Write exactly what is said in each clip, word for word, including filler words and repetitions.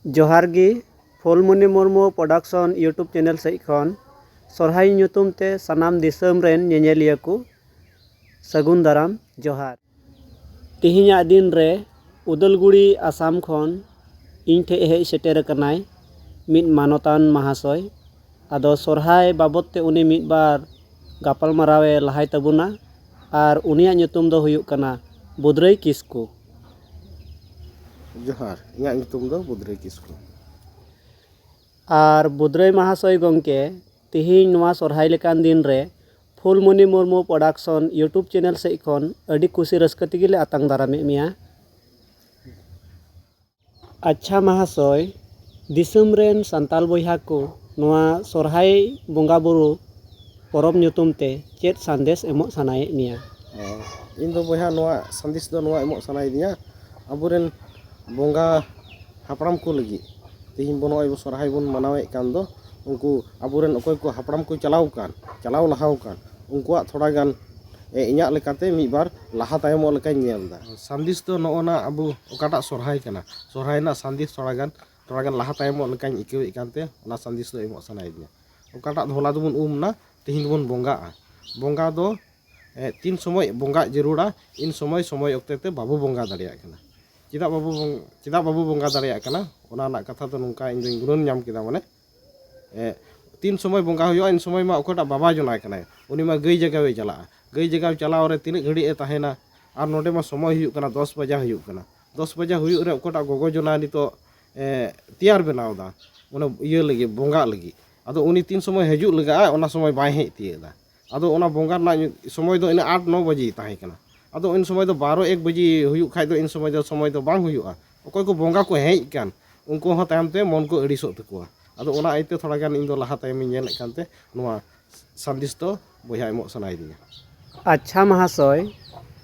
ᱡᱚᱦᱟᱨ ᱜᱮ, Phulmoni Murmu production YouTube channel ᱥᱮᱫ ᱠᱷᱚᱱ ᱥᱚᱨᱦᱟᱭ ᱧᱩᱛᱩᱢ ᱛᱮ ᱥᱟᱱᱟᱢ ᱫᱤᱥᱚᱢ ᱨᱮᱱ ᱧᱮᱧᱮᱞᱤᱭᱟᱹ ᱠᱚ ᱥᱟᱹᱜᱩᱱ ᱫᱟᱨᱟᱢ ᱡᱚᱦᱟᱨ᱾ ᱛᱮᱦᱮᱧᱟᱜ ᱫᱤᱱ ᱨᱮ ᱩᱫᱟᱞᱜᱩᱲᱤ ᱟᱥᱟᱢ ᱠᱷᱚᱱ ᱤᱧ ᱴᱷᱮᱡ ᱦᱮᱡ ᱥᱮᱴᱮᱨ ᱟᱠᱟᱱᱟᱭ ᱢᱤᱫ ᱢᱟᱱᱚᱛᱟᱱ ᱢᱟᱦᱟᱥᱚᱭ᱾ ᱟᱫᱚ ᱥᱚᱨᱦᱟᱭ ᱵᱟᱵᱚᱫ ᱛᱮ ᱩᱱᱤ ᱢᱤᱫ ᱵᱟᱨ ᱜᱟᱯᱟᱞ ᱢᱟᱨᱟᱣ ᱮ ᱞᱟᱦᱟᱭ ᱛᱟᱵᱚᱱᱟ, ᱟᱨ ᱩᱱᱤᱭᱟᱜ ᱧᱩᱛᱩᱢ ᱫᱚ ᱦᱩᱭᱩᱜ ᱠᱟᱱᱟ ᱵᱩᱫᱽᱨᱟᱹᱭ ᱠᱤᱥᱠᱩ᱾ ᱡᱚᱦᱟᱨ, ᱤᱧᱟᱹᱜ ᱧᱩᱛᱩᱢ ᱫᱚ ᱵᱩᱫᱽᱨᱟᱹᱭ ᱠᱤᱥᱠᱩ᱾ ᱟᱨ ᱵᱩᱫᱽᱨᱟᱹᱭ ᱢᱟᱦᱟᱥᱚᱭ ᱜᱚᱢᱠᱮ, ᱛᱮᱦᱮᱧ ᱱᱚᱣᱟ ᱥᱚᱨᱦᱟᱭ ᱞᱮᱠᱟᱱ ᱫᱤᱱ ᱨᱮ Phulmoni Murmu production YouTube channel ᱥᱮᱫ ᱠᱷᱚᱱ ᱟᱹᱰᱤ ᱠᱩᱥᱤ ᱨᱟᱹᱥᱠᱟᱹ ᱛᱮᱜᱮ ᱞᱮ ᱟᱛᱟᱝ ᱫᱟᱨᱟᱢᱮᱫ ᱢᱮᱭᱟ᱾ ᱟᱪᱪᱷᱟ ᱢᱟᱦᱟᱥᱚᱭ, ᱫᱤᱥᱚᱢ ᱨᱮᱱ ᱥᱟᱱᱛᱟᱲ ᱵᱚᱭᱦᱟ ᱠᱚ ᱱᱚᱣᱟ ᱥᱚᱨᱦᱟᱭ ᱵᱚᱸᱜᱟ ᱵᱩᱨᱩ ᱯᱚᱨᱚᱵᱽ ᱧᱩᱛᱩᱢ ᱛᱮ ᱪᱮᱫ ᱥᱟᱸᱫᱮᱥ ᱮᱢᱚᱜ ᱥᱟᱱᱟᱭᱮᱫ ᱢᱮᱭᱟ? ᱚ, ᱤᱧ ᱫᱚ ᱵᱚᱭᱦᱟ ᱱᱚᱣᱟ ᱥᱟᱸᱫᱮᱥ ᱫᱚ ᱱᱚᱣᱟ ᱮᱢᱚᱜ ᱥᱟᱱᱟᱭᱮᱫᱤᱧᱟ, ᱟᱵᱚᱨᱮᱱ ᱵᱚᱸᱜᱟ ᱦᱟᱯᱲᱟᱢ ᱠᱚ ᱞᱟᱹᱜᱤᱫ ᱛᱮᱦᱮᱧ ᱵᱚ ᱱᱚᱜᱼᱚᱭ ᱵᱚ ᱥᱚᱨᱦᱟᱭ ᱵᱚᱱ ᱢᱟᱱᱟᱣᱮᱫ ᱠᱟᱱ ᱫᱚ, ᱩᱱᱠᱩ ᱟᱵᱚᱨᱮᱱ ᱚᱠᱚᱭ ᱠᱚ ᱦᱟᱯᱲᱟᱢ ᱠᱚ ᱪᱟᱞᱟᱣ ᱟᱠᱟᱱ, ᱪᱟᱞᱟᱣ ᱞᱟᱦᱟ ᱟᱠᱟᱱ, ᱩᱱᱠᱩᱣᱟᱜ ᱛᱷᱚᱲᱟ ᱜᱟᱱ, ᱮ, ᱤᱧᱟᱹᱜ ᱞᱮᱠᱟᱛᱮ ᱢᱤᱫ ᱵᱟᱨ ᱞᱟᱦᱟ ᱛᱟᱭᱚᱢᱚᱜ ᱞᱮᱠᱟᱧ ᱧᱮᱞ ᱮᱫᱟ᱾ ᱥᱟᱸᱫᱮᱥ ᱫᱚ ᱱᱚᱜᱼᱚ ᱱᱟ ᱟᱵᱚ ᱚᱠᱟᱴᱟᱜ ᱥᱚᱨᱦᱟᱭ ᱠᱟᱱᱟ, ᱥᱚᱨᱦᱟᱭ ᱨᱮᱱᱟᱜ ᱥᱟᱸᱫᱮᱥ ᱛᱷᱚᱲᱟ ᱜᱟᱱ, ᱛᱷᱚᱲᱟ ᱜᱟᱱ ᱞᱟᱦᱟ ᱛᱟᱭᱚᱢᱚᱜ ᱞᱮᱠᱟᱧ ᱟᱹᱭᱠᱟᱹᱣᱮᱫ ᱠᱟᱱᱛᱮ ᱚᱱᱟ ᱥᱟᱸᱫᱮᱥ ᱫᱚ ᱮᱢᱚᱜ ᱥᱟᱱᱟᱭᱮᱫᱤᱧᱟ᱾ ᱚᱠᱟᱴᱟᱜ ᱫᱚ ᱦᱚᱞᱟ ᱫᱚᱵᱚᱱ ᱩᱢ ᱮᱱᱟ, ᱛᱮᱦᱮᱧ ᱫᱚᱵᱚᱱ ᱵᱚᱸᱜᱟᱜᱼᱟ᱾ ᱵᱚᱸᱜᱟ ᱫᱚ, ᱮ, ᱛᱤᱱ ᱥᱚᱢᱚᱭ ᱵᱚᱸᱜᱟᱜ ᱡᱟᱹᱨᱩᱲᱟ, ᱤᱱ ᱥᱚᱢᱚᱭ, ᱥᱚᱢᱚᱭ ᱚᱠᱛᱮ ᱛᱮ ᱵᱟᱵᱚ ᱵᱚᱸᱜᱟ ᱫᱟᱲᱮᱭᱟᱜ ᱠᱟᱱᱟ᱾ ᱪᱮᱫᱟᱜ ᱵᱟᱵᱚ ᱵᱚᱝ-, ᱪᱮᱫᱟᱜ ᱵᱟᱵᱚ ᱵᱚᱸᱜᱟ ᱫᱟᱲᱮᱭᱟᱜ ᱠᱟᱱᱟ, ᱚᱱᱟ ᱨᱮᱱᱟᱜ ᱠᱟᱛᱷᱟ ᱫᱚ ᱱᱚᱝᱠᱟ ᱤᱧ ᱫᱚᱧ ᱜᱩᱱᱟᱹᱱ ᱧᱟᱢ ᱠᱮᱫᱟ, ᱢᱟᱱᱮ, ᱮ, ᱛᱤᱱ ᱥᱚᱢᱚᱭ ᱵᱚᱸᱜᱟ ᱦᱩᱭᱩᱜᱼᱟ, ᱤᱱ ᱥᱚᱢᱚᱭ ᱢᱟ ᱚᱠᱚᱭᱴᱟᱜ ᱵᱟᱵᱟ ᱡᱚᱱᱟᱭ ᱠᱟᱱᱟᱭ, ᱩᱱᱤ ᱢᱟ ᱜᱟᱹᱭ ᱡᱟᱜᱟᱣᱮ ᱪᱟᱞᱟᱜᱼᱟ᱾ ᱜᱟᱹᱭ ᱡᱟᱜᱟᱣ ᱪᱟᱞᱟᱣ ᱨᱮ ᱛᱤᱱᱟᱹᱜ ᱜᱷᱟᱹᱲᱤᱡ ᱮ ᱛᱟᱦᱮᱱᱟ, ᱟᱨ ᱱᱚᱰᱮ ᱢᱟ ᱥᱚᱢᱚᱭ ᱦᱩᱭᱩᱜ ᱠᱟᱱᱟ, ᱫᱚᱥ ᱵᱟᱡᱟ ᱦᱩᱭᱩᱜ ᱠᱟᱱᱟ᱾ ᱫᱚᱥ ᱵᱟᱡᱟ ᱦᱩᱭᱩᱜ ᱨᱮ ᱚᱠᱚᱭᱴᱟᱜ ᱜᱚᱜᱚ ᱡᱚᱱᱟ ᱱᱤᱛᱚᱜ, ᱮ, ᱛᱮᱭᱟᱨ ᱵᱮᱱᱟᱣ ᱮᱫᱟ, ᱚᱱᱟ ᱤᱭᱟᱹ ᱞᱟᱹᱜᱤᱫ, ᱵᱚᱸᱜᱟᱜ ᱞᱟᱹᱜᱤᱫ᱾ ᱟᱫᱚ ᱩᱱᱤ ᱛᱤᱱ ᱥᱚᱢᱚᱭ ᱦᱤᱡᱩᱜ ᱞᱟᱜᱟᱜᱼᱟ, ᱚᱱᱟ ᱥᱚᱢᱚᱭ ᱵᱟᱭ ᱦᱮᱡ ᱛᱤᱭᱟᱹᱜ ᱮᱫᱟ᱾ ᱟᱫᱚ ᱚᱱᱟ ᱵᱚᱸᱜᱟ ᱨᱮᱱᱟᱜ ᱧᱩ-, ᱥᱚᱢᱚᱭ ᱫᱚ ᱤᱱᱟᱹ ᱟᱴ ᱱᱚ ᱵᱟᱡᱮ ᱛᱟᱦᱮᱸ ᱠᱟᱱᱟ᱾ ᱟᱫᱚ ᱩᱱ ᱥᱚᱢᱚᱭ ᱫᱚ ᱵᱟᱨᱚ ᱮᱠ ᱵᱟᱡᱮ ᱦᱩᱭᱩᱜ ᱠᱷᱟᱡ ᱫᱚ ᱤᱱ ᱥᱚᱢᱚᱭ ᱫᱚ ᱥᱚᱢᱚᱭ ᱫᱚ ᱵᱟᱝ ᱦᱩᱭᱩᱜᱼᱟ᱾ ᱚᱠᱚᱭ ᱠᱚ ᱵᱚᱸᱜᱟ ᱠᱚ ᱦᱮᱡ ᱟᱠᱟᱱ, ᱩᱱᱠᱩ ᱦᱚᱸ ᱛᱟᱭᱚᱢ ᱛᱮ ᱢᱚᱱ ᱠᱚ ᱟᱹᱲᱤᱥᱚᱜ ᱛᱟᱠᱚᱣᱟ᱾ ᱟᱫᱚ ᱚᱱᱟ ᱤᱭᱟᱹᱛᱮ ᱛᱷᱚᱲᱟ ᱜᱟᱱ ᱤᱧ ᱫᱚ ᱞᱟᱦᱟ ᱛᱟᱭᱚᱢᱤᱧ ᱧᱮᱞᱮᱫ ᱠᱟᱱᱛᱮ ᱱᱚᱣᱟ ᱥᱟᱸᱫᱮᱥ ᱫᱚ ᱵᱚᱭᱦᱟ ᱮᱢᱚᱜ ᱥᱟᱱᱟᱭᱤᱫᱤᱧᱟ᱾ ᱟᱪᱪᱷᱟ ᱢᱟᱦᱟᱥᱚᱭ,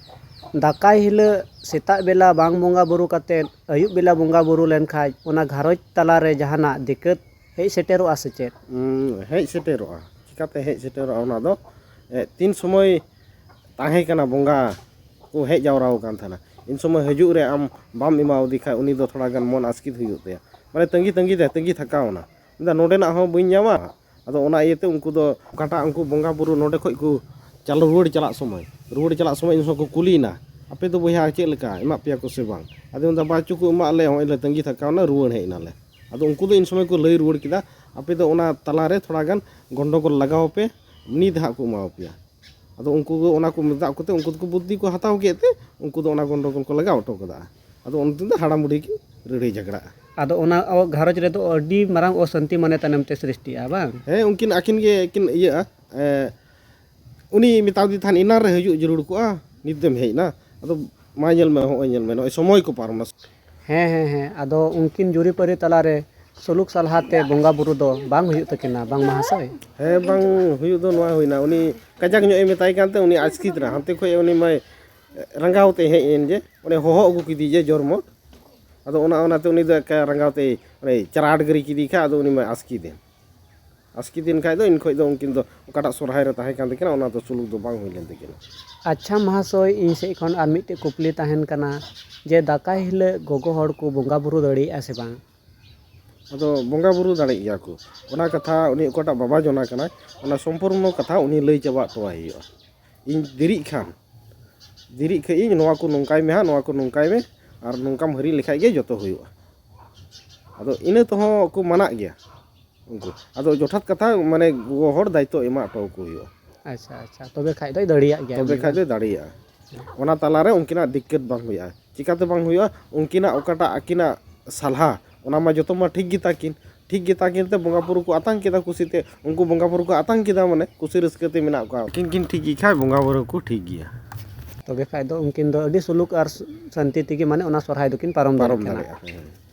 ᱫᱟᱠᱟᱭ ᱦᱤᱞᱳᱜ ᱥᱮᱛᱟᱜ ᱵᱮᱞᱟ ᱵᱟᱝ ᱵᱚᱸᱜᱟ ᱵᱩᱨᱩ ᱠᱟᱛᱮᱫ ᱟᱹᱭᱩᱵ ᱵᱮᱞᱟ ᱵᱚᱸᱜᱟ ᱵᱩᱨᱩ ᱞᱮᱱᱠᱷᱟᱡ ᱚᱱᱟ ᱜᱷᱟᱨᱚᱸᱡᱽ ᱛᱟᱞᱟᱨᱮ ᱡᱟᱦᱟᱱᱟᱜ ᱫᱤᱠᱠᱟᱹᱛ ᱦᱮᱡ ᱥᱮᱴᱮᱨᱚᱜᱼᱟ ᱥᱮ ᱪᱮᱫ? ᱩᱸ, ᱦᱮᱡ ᱥᱮᱴᱮᱨᱚᱜᱼᱟ᱾ ᱪᱤᱠᱟᱛᱮ ᱦᱮᱡ ᱥᱮᱴᱮᱨᱚᱜᱼᱟ ᱚᱱᱟ ᱫᱚ? ᱮ, ᱛᱤᱱ ᱥᱚᱢᱚᱭ ᱛᱟᱦᱮᱸ ᱠᱟᱱᱟ ᱵᱚᱸᱜᱟ ᱠᱚ ᱦᱮᱡ ᱡᱟᱣᱨᱟ ᱟᱠᱟᱱ ᱛᱟᱦᱮᱱᱟ, ᱤᱱ ᱥᱚᱢᱚᱭ ᱦᱤᱡᱩᱜ ᱨᱮ ᱟᱢ ᱵᱟᱢ ᱮᱢᱟᱣᱟᱫᱮ ᱠᱷᱟᱡ ᱩᱱᱤ ᱫᱚ ᱛᱷᱚᱲᱟ ᱜᱟᱱ ᱢᱚᱱ ᱟᱥᱠᱮᱛ ᱦᱩᱭᱩᱜ ᱛᱟᱭᱟ᱾ ᱢᱟᱱᱮ ᱛᱟᱺᱜᱤ ᱛᱟᱺᱜᱤ ᱛᱮ ᱛᱟᱺᱜᱤ ᱛᱷᱟᱠᱟᱣ ᱮᱱᱟ᱾ ᱢᱮᱱᱫᱟ, "ᱱᱚᱰᱮᱱᱟᱜ ᱦᱚᱸ ᱵᱟᱹᱧ ᱧᱟᱢᱟ?" ᱟᱫᱚ ᱚᱱᱟ ᱤᱭᱟᱹᱛᱮ ᱩᱱᱠᱩ ᱫᱚ ᱚᱠᱟᱴᱟᱜ ᱩᱱᱠᱩ ᱵᱚᱸᱜᱟ ᱵᱩᱨᱩ ᱱᱚᱰᱮ ᱠᱷᱚᱡ ᱠᱚ ᱪᱟᱞᱟᱣ ᱨᱩᱣᱟᱹᱲ ᱪᱟᱞᱟᱜ ᱥᱚᱢᱚᱭ, ᱨᱩᱣᱟᱹᱲ ᱪᱟᱞᱟᱜ ᱥᱚᱢᱚᱭ ᱩᱱ ᱥᱚᱢᱚᱭ ᱠᱚ ᱠᱩᱞᱤᱭᱮᱱᱟ, "ᱟᱯᱮ ᱫᱚ ᱵᱚᱭᱦᱟ ᱪᱮᱫ ᱞᱮᱠᱟ, ᱮᱢᱟᱜ ᱯᱮᱭᱟ ᱠᱚ ᱥᱮ ᱵᱟᱝ?" ᱟᱫᱚ ᱢᱮᱱᱫᱟ, "ᱵᱟᱪᱚ ᱠᱚ ᱮᱢᱟᱜ ᱞᱮ, ᱦᱚᱸᱜᱼᱚᱭ ᱞᱮ ᱛᱟᱺᱜᱤ ᱛᱷᱟᱠᱟᱣᱱᱟ, ᱨᱩᱣᱟᱹᱲ ᱦᱮᱡ ᱮᱱᱟᱞᱮ᱾" ᱟᱫᱚ ᱩᱱᱠᱩ ᱫᱚ ᱤᱱ ᱥᱚᱢᱚᱭ ᱠᱚ ᱞᱟᱹᱭ ᱨᱩᱣᱟᱹᱲ ᱠᱮᱫᱟ, "ᱟᱯᱮ ᱫᱚ ᱚᱱᱟ ᱛᱟᱞᱟᱨᱮ ᱛᱷᱚᱲᱟ ᱜᱟᱱ ᱜᱚᱱᱰᱚᱜᱳᱞ ᱞᱟᱜᱟᱣ ᱯᱮ, ᱱᱤᱛ ᱦᱟᱸᱜ ᱠᱚ ᱮᱢᱟᱣ ᱯᱮᱭᱟ᱾" ᱟᱫᱚ ᱩᱱᱠᱩ ᱫᱚ ᱚᱱᱟ ᱠᱚ ᱢᱮᱛᱟᱜ ᱠᱚᱛᱮ ᱩᱱᱠᱩ ᱫᱚᱠᱚ ᱵᱩᱫᱽᱫᱷᱤ ᱠᱚ ᱦᱟᱛᱟᱣ ᱠᱮᱫ ᱛᱮ ᱩᱱᱠᱩ ᱫᱚ ᱚᱱᱟ ᱜᱚᱱᱰᱚᱜᱳᱞ ᱠᱚ ᱞᱟᱜᱟᱣ ᱦᱚᱴᱚ ᱠᱟᱫᱟ᱾ ᱟᱫᱚ ᱩᱱ ᱫᱤᱱ ᱫᱚ ᱦᱟᱲᱟᱢ ᱵᱩᱲᱦᱤ ᱠᱤᱱ ᱞᱟᱹᱲᱦᱟᱹᱭ ᱡᱷᱟᱜᱽᱲᱟᱜᱼᱟ᱾ ᱟᱫᱚ ᱚᱱᱟ ᱚ-, ᱜᱷᱟᱨᱚᱸᱡᱽ ᱨᱮᱫᱚ ᱟᱹᱰᱤ ᱢᱟᱨᱟᱝ ᱚᱥᱟᱱᱛᱤ ᱢᱟᱱᱮ ᱛᱟᱭᱱᱚᱢ ᱛᱮ ᱥᱨᱤᱥᱴᱤᱜᱼᱟ, ᱵᱟᱝ? ᱦᱮᱸ, ᱩᱱᱠᱤᱱ ᱟᱹᱠᱤᱱ ᱜᱮ ᱠᱤᱱ ᱤᱭᱟᱹᱜᱼᱟ᱾ ᱮ, ᱩᱱᱤ ᱢᱮᱛᱟᱣ ᱫᱮ ᱛᱟᱦᱮᱱ, "ᱮᱱᱟᱱ ᱨᱮ ᱦᱤᱡᱩᱜ ᱡᱟᱹᱨᱩᱲ ᱠᱚᱜᱼᱟ, ᱱᱤᱛ ᱫᱚᱢ ᱦᱮᱡ ᱮᱱᱟ?" ᱟᱫᱚ ᱢᱟ ᱧᱮᱞ ᱢᱮ, ᱦᱚᱸᱜᱼᱚᱭ ᱧᱮᱞ ᱢᱮ, ᱱᱚᱜᱼᱚᱭ ᱥᱚᱢᱚᱭ ᱠᱚ ᱯᱟᱨᱚᱢ ᱮᱱᱟ᱾ ᱦᱮᱸ, ᱦᱮᱸ, ᱦᱮᱸ᱾ ᱟᱫᱚ ᱩᱱᱠᱤᱱ ᱡᱩᱨᱤᱯᱟᱹᱨᱤ ᱛᱟᱞᱟᱨᱮ ᱥᱩᱞᱩᱠ ᱥᱟᱞᱦᱟ ᱛᱮ ᱵᱚᱸᱜᱟ ᱵᱩᱨᱩ ᱫᱚ ᱵᱟᱝ ᱦᱩᱭᱩᱜ ᱛᱟᱹᱠᱤᱱᱟ, ᱵᱟᱝ ᱢᱟᱦᱟᱥᱚᱭ? ᱦᱮᱸ, ᱵᱟᱝ ᱦᱩᱭᱩᱜ ᱫᱚ ᱱᱚᱣᱟ ᱦᱩᱭᱱᱟ, ᱩᱱᱤ ᱠᱟᱡᱟᱠ ᱧᱚᱜ ᱮ ᱢᱮᱛᱟᱭ ᱠᱟᱱᱛᱮ ᱩᱱᱤ ᱟᱥᱠᱤᱛ ᱮᱱᱟ, ᱦᱟᱱᱛᱮ ᱠᱷᱚᱡ ᱩᱱᱤ ᱢᱟᱭ ᱨᱟᱸᱜᱟᱣ ᱛᱮ ᱦᱮᱡ ᱮᱱ ᱡᱮ, ᱚᱸᱰᱮ ᱦᱚᱦᱚ ᱟᱹᱜᱩ ᱠᱮᱫᱮ ᱡᱮ ᱡᱚᱨᱢᱚᱴ᱾ ᱟᱫᱚ ᱚᱱᱟ, ᱚᱱᱟᱛᱮ ᱩᱱᱤ ᱫᱚ ᱮᱠᱟ ᱨᱟᱸᱜᱟᱣ ᱛᱮ ᱚᱸᱰᱮ ᱪᱟᱨᱟᱴ ᱜᱟᱹᱨᱤ ᱠᱮᱫᱮ ᱠᱷᱟᱡ, ᱟᱫᱚ ᱩᱱᱤ ᱢᱟᱭ ᱟᱥᱠᱤᱛ ᱮᱱ᱾ ᱟᱥᱠᱤᱛ ᱮᱱ ᱠᱷᱟᱡ ᱫᱚ ᱤᱱ ᱠᱷᱚᱡ ᱫᱚ ᱩᱱᱠᱤᱱ ᱫᱚ ᱚᱠᱟᱴᱟᱜ ᱥᱚᱨᱦᱟᱭ ᱨᱮ ᱛᱟᱦᱮᱸ ᱠᱟᱱ ᱛᱟᱹᱠᱤᱱᱟ, ᱚᱱᱟ ᱫᱚ ᱥᱩᱞᱩᱠ ᱫᱚ ᱵᱟᱝ ᱦᱩᱭ ᱞᱮᱱ ᱛᱟᱹᱠᱤᱱᱟ᱾ ᱟᱪᱪᱷᱟ ᱢᱟᱦᱟᱥᱚᱭ, ᱤᱧ ᱥᱮᱫ ᱠᱷᱚᱱ ᱟᱨ ᱢᱤᱫᱴᱮᱡ ᱠᱩᱠᱞᱤ ᱛᱟᱦᱮᱱ ᱠᱟᱱᱟ ᱡᱮ, ᱫᱟᱠᱟᱭ ᱦᱤᱞᱳᱜ ᱜᱚᱜᱚ ᱦᱚᱲ ᱠᱚ ᱵᱚᱸᱜᱟ ᱵᱩᱨᱩ ᱫᱟᱲᱮᱭᱟᱜᱼᱟ ᱥᱮ ᱵᱟᱝ? ᱟᱫᱚ ᱵᱚᱸᱜᱟ ᱵᱩᱨᱩ ᱫᱟᱲᱮᱜ ᱜᱮᱭᱟ ᱠᱚ, ᱚᱱᱟ ᱠᱟᱛᱷᱟ ᱩᱱᱤ ᱚᱠᱟᱴᱟᱜ ᱵᱟᱵᱟ ᱡᱚᱱᱟ ᱠᱟᱱᱟᱭ, ᱚᱱᱟ ᱥᱚᱢᱯᱩᱨᱱᱚ ᱠᱟᱛᱷᱟ ᱩᱱᱤ ᱞᱟᱹᱭ ᱪᱟᱵᱟ ᱦᱚᱴᱚᱣᱟᱭ ᱦᱩᱭᱩᱜᱼᱟ᱾ ᱤᱧ ᱫᱮᱨᱤᱜ ᱠᱷᱟᱱ, ᱫᱮᱨᱤᱜ ᱠᱷᱟᱡ ᱤᱧ, ᱱᱚᱣᱟ ᱠᱚ ᱱᱚᱝᱠᱟᱭ ᱢᱮ ᱦᱟᱸᱜ, ᱱᱚᱣᱟ ᱠᱚ ᱱᱚᱝᱠᱟᱭ ᱢᱮ, ᱟᱨ ᱱᱚᱝᱠᱟᱢ ᱦᱟᱹᱨᱤ ᱞᱮᱠᱷᱟᱡ ᱜᱮ ᱡᱚᱛᱚ ᱦᱩᱭᱩᱜᱼᱟ᱾ ᱟᱫᱚ ᱤᱱᱟᱹ ᱛᱮᱦᱚᱸ ᱠᱚ ᱢᱟᱱᱟᱜ ᱜᱮᱭᱟ ᱩᱱᱠᱩ᱾ ᱟᱫᱚ ᱡᱚᱛᱷᱟᱛ ᱠᱟᱛᱷᱟ, ᱢᱟᱱᱮ, ᱜᱚᱜᱚ ᱦᱚᱲ ᱫᱟᱭᱤᱛᱛᱚ ᱮᱢᱟ ᱦᱚᱴᱚ ᱟᱠᱚ ᱦᱩᱭᱩᱜᱼᱟ᱾ ᱟᱪᱪᱷᱟ, ᱟᱪᱪᱷᱟ, ᱛᱚᱵᱮ ᱠᱷᱟᱡ ᱫᱚᱭ ᱫᱟᱲᱮᱭᱟᱜ ᱜᱮᱭᱟ ᱛᱚᱵᱮ ᱩᱱᱤ ᱠᱷᱟᱡ ᱫᱚ᱾ ᱫᱚᱭ ᱫᱟᱲᱮᱭᱟᱜᱼᱟ᱾ ᱚᱱᱟ ᱛᱟᱞᱟᱨᱮ ᱩᱱᱠᱤᱱᱟᱜ ᱫᱤᱠᱠᱟᱹᱛ ᱵᱟᱝ ᱦᱩᱭᱩᱜᱼᱟ᱾ ᱪᱤᱠᱟᱹᱛᱮ ᱵᱟᱝ ᱦᱩᱭᱩᱜᱼᱟ? ᱩᱱᱠᱤᱱᱟᱜ ᱚᱠᱟᱴᱟᱜ ᱟᱹᱠᱤᱱᱟᱜ ᱥᱟᱞᱦᱟ, ᱚᱱᱟ ᱢᱟ ᱡᱚᱛᱚ ᱢᱟ ᱴᱷᱤᱠ ᱜᱮᱛᱟ ᱠᱤᱱ᱾ ᱴᱷᱤᱠ ᱜᱮᱛᱟ ᱠᱤᱱ ᱛᱮ ᱵᱚᱸᱜᱟ ᱵᱩᱨᱩ ᱠᱚ ᱟᱛᱟᱝ ᱠᱮᱫᱟ ᱠᱩᱥᱤᱛᱮ᱾ ᱩᱱᱠᱩ ᱵᱚᱸᱜᱟ ᱵᱩᱨᱩ ᱠᱚ ᱟᱛᱟᱝ ᱠᱮᱫᱟ, ᱢᱟᱱᱮ ᱠᱩᱥᱤ ᱨᱟᱹᱥᱠᱟᱹ ᱛᱮ ᱢᱮᱱᱟᱜ ᱠᱚᱣᱟ᱾ ᱩᱱᱠᱤᱱ ᱠᱤᱱ ᱴᱷᱤᱠ ᱜᱮ ᱠᱷᱟᱡ ᱵᱚᱸᱜᱟ ᱵᱩᱨᱩ ᱠᱚ ᱴᱷᱤᱠ ᱜᱮᱭᱟ᱾ ᱛᱚᱵᱮ ᱠᱷᱟᱡ ᱫᱚ ᱩᱱᱠᱤᱱ ᱫᱚ ᱟᱹᱰᱤ ᱥᱩᱞᱩᱠ ᱟᱨ ᱥᱟᱱᱛᱤ ᱛᱮᱜᱮ, ᱢᱟᱱᱮ, ᱚᱱᱟ ᱥᱚᱨᱦᱟᱭ ᱫᱚᱠᱤᱱ ᱯᱟᱨᱚᱢ ᱯᱟᱨᱚᱢ ᱫᱟᱲᱮᱭᱟᱜ ᱠᱟᱱᱟ᱾ ᱫᱟᱲᱮᱭᱟᱜᱼᱟ, ᱦᱮᱸ᱾